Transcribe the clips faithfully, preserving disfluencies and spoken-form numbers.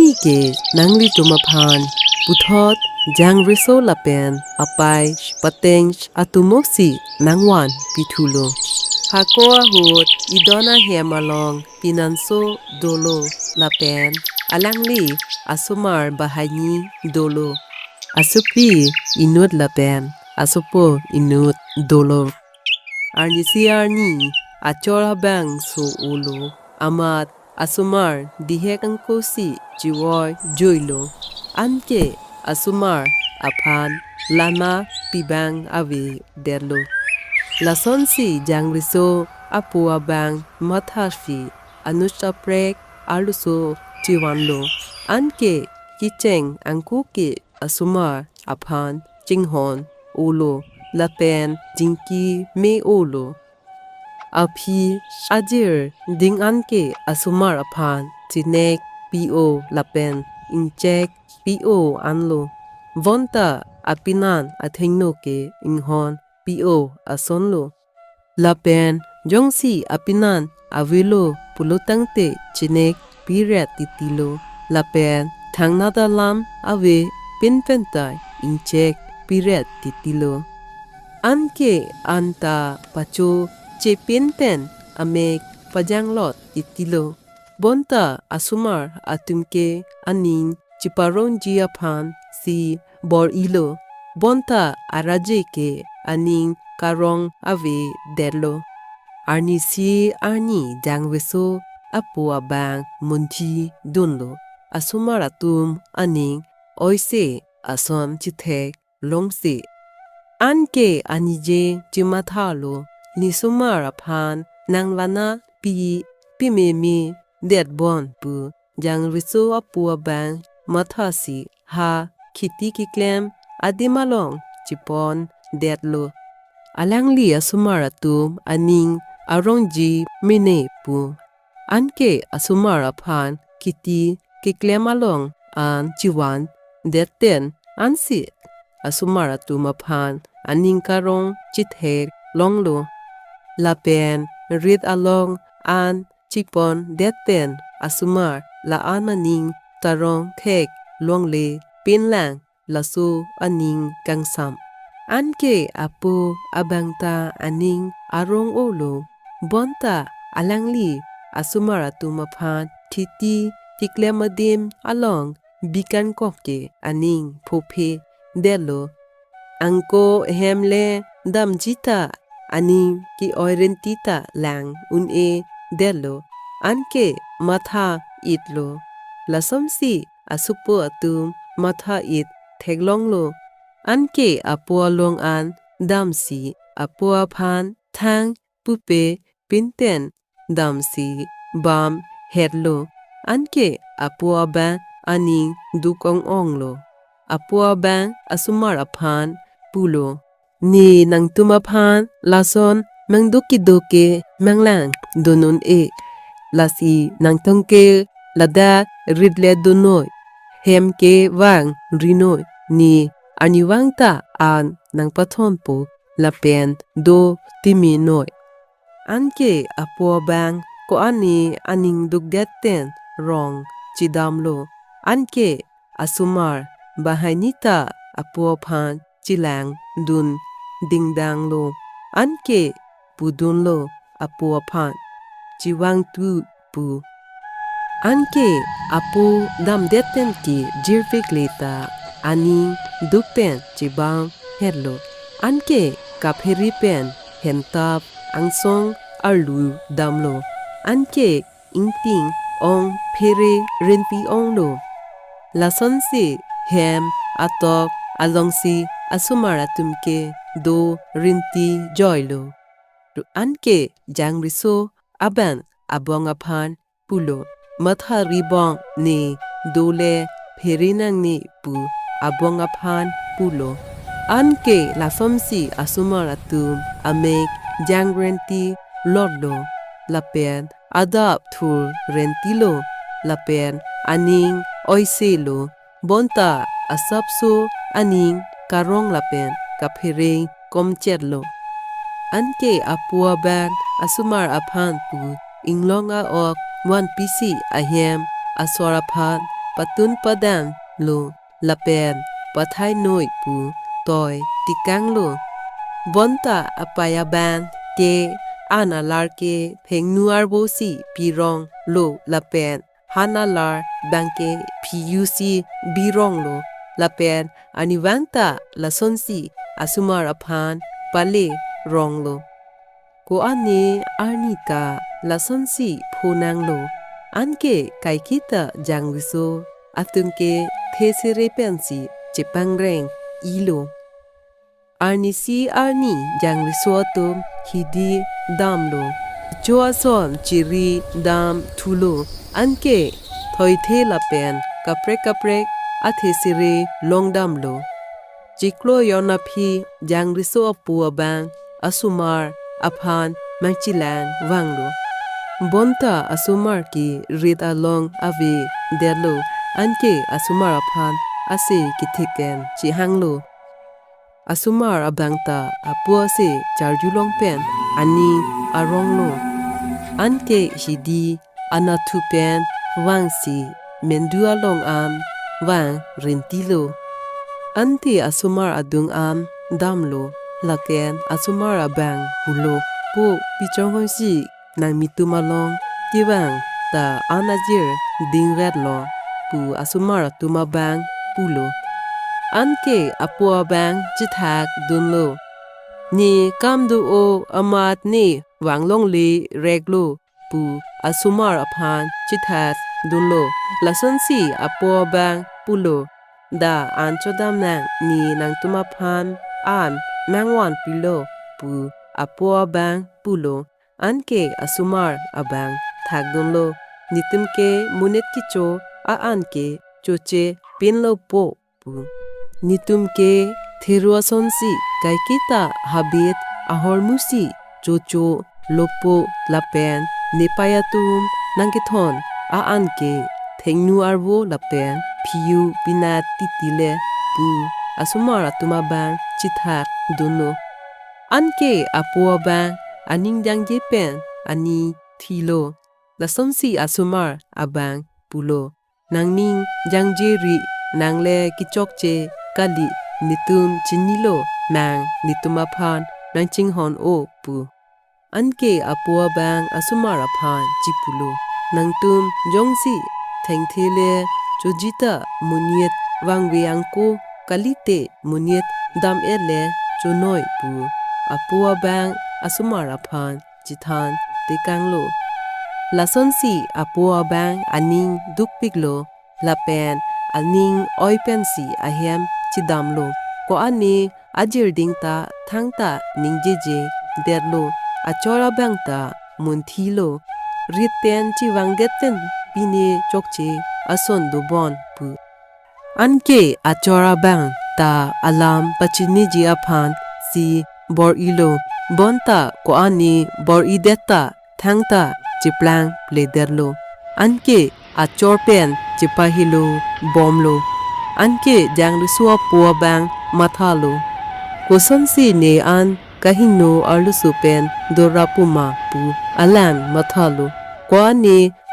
Ke nanglitum aphan puthot jangriso lapen apei pateng atomosi nangvan pithulo. Hako ahut idon ahem along pinanso dolo lapen alangli asomar banghini dolo. Asopri inut lapen asopo inut dolo. Arnisi arni achor abangso olo, amat asomar dihek angkosi chivoi juilo. Anke asomar aphan lama pibang avedetlo. Lasonsi jangriso apo abang mathasi anush aprek arloso chivanlo. Anke kecheng angko ke asomar aphan chinghon olo lapen chingki me olo. Aphi ajir ding anke asomar aphan chinek pi-o lapen ingchek pi-o anlo. Bonta apinan athengno ke inghon pi-o asonlo. Lapen jongsi apinan avelo pulotangte chinek piret titilo. Lapen thangnat alam ave pinpenta ingchek piret titilo. Anke anta pacho chepin pen amek pajanglot titilo. Bonta asomar atum ke aning chiparongji aphan si bor-ilo. Bonta araje ke aning karong avedetlo. Arnisi arni jangriso apo abang munthi dunlo. Asomar atum aning oise ason chithek longsi. Anke anije chimathalo, nisomar aphan nangvana pi pimeme detbon pu jangriso apo abang mathasi ha kheti keklem adim along chipon detlo. Alangli asomar atum aning arongji mene pu. Anke asomar aphan kheti keklem along an chivan detten ansi asomar atum aphan aning karong chithek longlo. Lapen rit along an chipon det pen asomar la-an aning karong thek longle pinlang laso aning kangsam. Anke apo abangta aning arong-olo. Bonta alangli asomar atum aphan kheti keklem adim along bikankok ke aning phophe detlo. Angko hem le damji ta aning ke-oi renti ta lang un-e detlo. Anke matha itlo. Lasonsi asopo atum matha it theklonglo. Anke apo along an damsi apo aphan thang pupe pinten damsi bam hetlo. Anke apo abang aning duk-ong-onglo. Apo abang asomar aphan pulo, "Ne nangtum aphan lason mangduk kedo ke manglang dun un-e. Lasi nangtum ke ladak rit le dunnoi, hem ke vangrinoi, ne arnivang ta an nangpathonpo lapen do timinoi." Anke apo abang ko-an ne aning dukdet pen rong chidamlo. Anke asomar banghini ta apo aphan chelang dun dingdanglo. Anke pudunlo apo aphan, "Chevangthu," pu. Anke apo damdet pen ke jirvekle ta aning duk pen chebam hetlo. Anke kaphere pen hentap angsong arlu damlo. Anke ingting ong phere renti onglo. Lasonsi hem atok alongsi asomar atum ke do renti joilo. Anke jangriso abang abong aphan pulo, "Matha ribong ne do le phere nangne," pu abong aphan pulo. Anke lasonsi asomar atum amek jangrenti lotlo. Lapen adap thur rentilo. Lapen aning oiselo. Bonta asapso aning karong lapen kaphereng komchetlo. Anke apo abang asomar aphan pu inglong a-ok vanpisi ahem asor aphan patun padamlo lapen pathai noi pu toi tekanglo. Bonta apei abang ke an alar ke phengnu arvo si pironglo lapen han alar abang ke phiyu si bironglo lapen arnivang ta lasonsi asomar aphan pale ronglo. Ko-an arni ta lasonsi phonanglo. Anke kaiketa jangriso atum ke thesere pensi chepangreng-ilo. Arnisi arni jangriso atum hidi damlo. Cho ason chiri dam thulo. Anke thoithe lapen kaprek kaprek athesere longdamlo. Chiklo jon aphi jangriso apo abang asomar aphan mangchelang vanglo. Bonta asomar ke rit along avedetlo. Anke asomar aphan ase kethek pen chehanglo. Asomar abang ta apo ase charjulong pen aning aronglo. Anke hidi anathu pen vangsi mendu along an vang rentilo. Ante asomar adung an damlo lapen asomar abang pulo, "Po, pi chonghoi si nangmetum along kevang ta an ajir dingvetlo?" pu asomar atum abang pulo. Anke apo abang chethak dunlo, "Ne kam do-o amat ne vang longle reklo," pu asomar aphan chethak dunlo. Lasonsi apo abang pulo, "Da an chodamnang, ne nangtum aphan an mangvanpilo," pu apo abang pulo. Anke asomar abang thak dunlo, "Netum ke monit kecho a-an ke choche pinlo po," pu. "Netum ke theru asonsi kaiketa habit ahormu si chocholopo lapen nepei atum nangkethon a-an ke phengnu arvo lapen phiyu pinat titile," pu asomar atum abang chethak dunlo. Anke apo abang aning jangje pen aning thilo. Lasonsi asomar abang pulo, "Nangning jangje ri, nang le kechokche kali, netum chinilo, nang netum aphan nangchinghon-o," pu. Anke apo abang asomar aphan chipulo, "Nangtum jongsi thengthe le choji ta monit vangve angko, kalite monit dam-et le chonoi," pu apo abang asomar aphan chethan tekanglo. Lasonsi apo abang aning dukpiklo lapen aning oi pensi ahem chedamlo. Ko-an ajirding ta thangta ningjejedetlo. Achor abang ta munthilo. "Rit pen chevangdet pen pine chokche ason dobom," pu. Anke achor abang ta alam pachineji aphansi bor-ilo. Bonta ko-an bor-idet ta thangta cheplangpledetlo. Anke achor pen chepahelo bomlo. Anke jangriso apo abang mathalo, "Kosonsi ne an kahingno arloso pen dorap-o ma?" pu alang mathalo. "Ko-an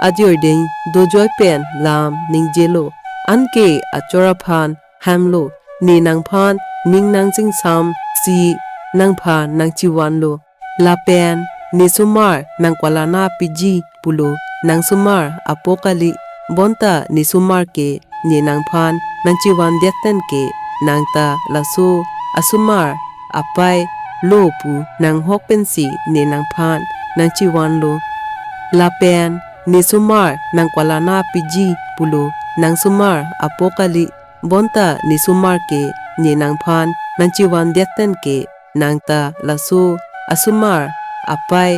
ajirding dojoi pen lam ningjelo." Anke achor aphan hamlo, "Ne nangphan ning nangchingsamsi nangphan nangchevanlo. Lapen ne somar nangpalana piji pulo, nang somar apo kali, bonta ne somar ke ne nangphan nangchevandet pen ke nang ta laso asomar apei lo pu nanghok pensi ne nangphan nangchevanlo. Lapen ne somar nangpalana piji pulo, nang somar apo kali, bonta ne somar ke ne nangphan nangchevandet pen ke nang ta laso asomar apei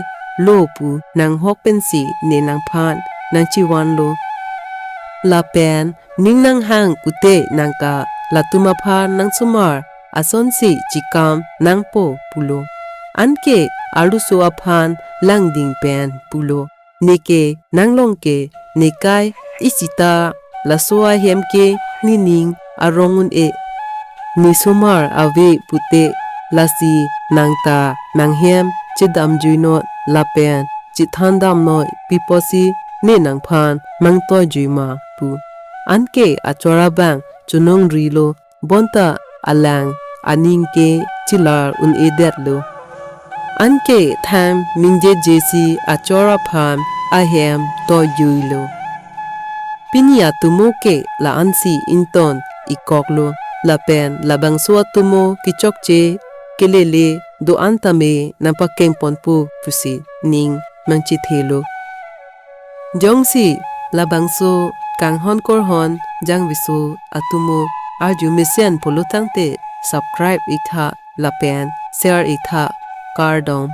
lo pu nanghok pensi ne nangphan nangchevanlo. Lapen ning nanghang pute nang ta latum aphan nang somar asonsi chekam nangpo pulo." Anke arloso aphan langding pen pulo, "Neke nanglong ke nekai isi ta laso ahem ke nening arong un-e. Ne somar ave pute lasi nang ta nanghem chedamjuinoi lapen chethandamnoi, pi apotsi ne nangphan mangtoijuima?" pu. Anke achor abang chonong rilo, bonta alang aning ke chelar un-edetlo. Anke than mingjejesi achor aphan ahem toyuilo. Pini atomo ke la-ansi ington ikoklo, lapen labangso atomo kechokche kelele do-an tame nangpakengponpo pusi ning nangchethelo. Jongsi labangso Kanghon Kurhon Jangviso atomo arju mesen pulo tangte subscribe iktha lapen share iktha, kardom.